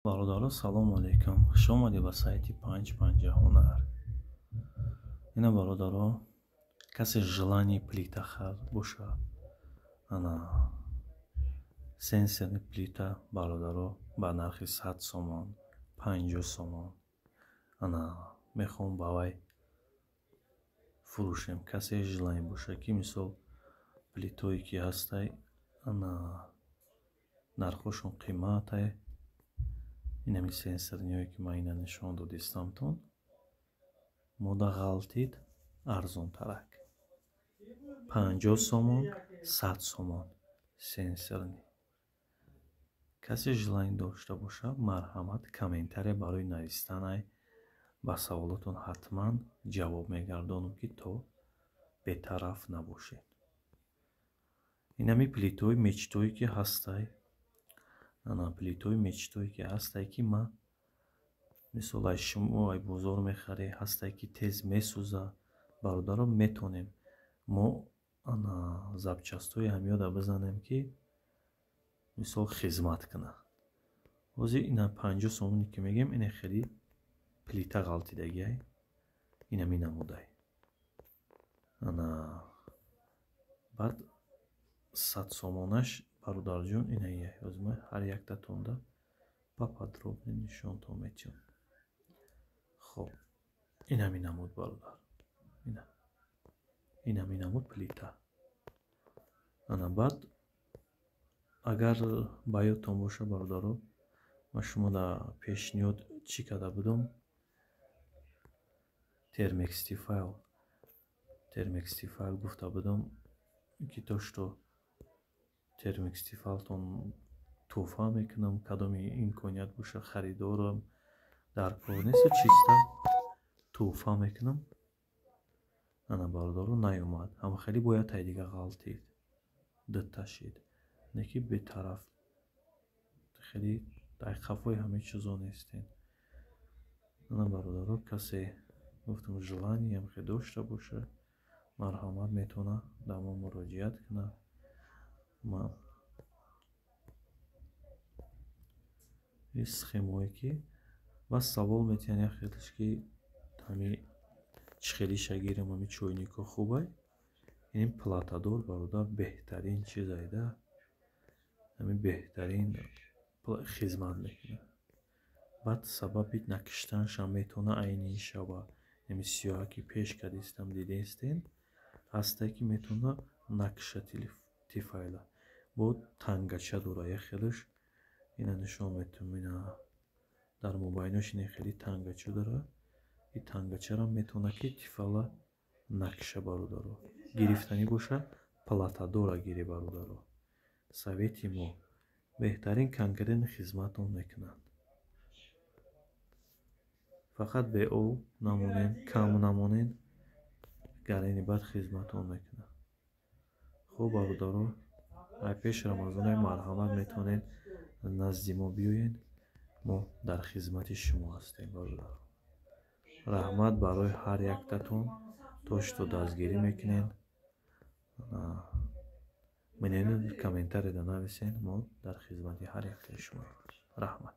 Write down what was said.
Бародаро, салому алейкум, хуш омадед ба сайти Панҷ Панҷа Ҳунар. Ина, бародаро, касе желание плита хар боша, ана сенсорный плита, бародаро, ба нархи 100 сомон, 50 сомон, ана мехоҳам ба вай фурӯшем. Касе желание боша, ки мисол плитое ки ҳастай, ана нархҳошон қиматай. Инами сенсорный ҳое, ки ман ина нишон додистамтон, мода ғалтид арзонтарак, 50 сомон, 100 сомон сенсорный. Касе желание дошта боша, марҳамат, комментария барои навистанай, ба саволотон ҳатман ҷавоб мегардонам, ки то бетараф набошед. Инами плитои мечтое ки ҳастай, ана плитои мечтое ки ҳастай, ки ман мисол ай шумо ай бозор мехарӣ, ҳастай, ки тез месӯза. Бародаро, метонем мо ана запчасть ҳои ҳамёда бизанем, ки мисол хизмат кунад. Ҳозир ина 50 сомоне ки мегӯем, ина хеле плита ғалтидагиай, инами намудай. Ана баъд 100 сомонаш, бародарҷон, инаия. Ҳозир ман ҳар яктатонда поподробно нишонтон метиҳам. Хоб, инами намуд, бародар, ина инами намуд плита. Ана баъд, агар ба ёдтон боша, бародаро, ман шумо дар пешниҳод чӣ карда будам? Термекс, Тефал, Термекс, Тефал гуфта будам, ки то что Термекс, Тефалтон тӯҳфа мекунам, кадоми имконият боша, харидорам дар кор нест, чиста тӯҳфа мекунам. Ана, бародаро, наёмад. Ҳама хеле бояд тай дига ғалтид, дута шид, не ки бетараф хеле дар қафои ҳамаи чизо нестем. Ана, бародаро, касе, гуфтам, желание ям хе дошта боша, марҳамат, метавонад дар мо муроҷиат кунад. Ман схемое ки бас савол метиҳанд, як хелеш ки ҳами чӣ хелиша гирам, ҳами чойник ҳо хубай. Ин платадор, бародар, беҳтарин чизайда, ҳами беҳтарин хизмат мекунад. Баъд сабаби накиштанашам метавона айни ин шава. Ами сиёҳа ки пеш кардистам, дидестен, ҳастае, ки метавона накиша Тефала. Бо тангача дора як хелаш, ина нишон метиҳам, ина дар мобайнош ина хеле тангача дора. И тангачарам метавона, ки Тефала накиша. Бародаро, гирифтанӣ боша, платадора гире, бародаро, совет и мо беҳтарин, конкретно хизматон мекунанд. Фақат беоб намонен, кам намонен, гарени баъд хизматон мекунад. Хуб, бародаро, ай пеш Рамазонай, марҳамат, метавонед назди мо биёед, мо дар хизмати шумо ҳастем. Бародаро, раҳмат барои ҳар яктатон, то что дастгирӣ мекунед. Мнение комментарий да нависен, мо дар хизмати ҳар яктаи шумоем. Раҳмат.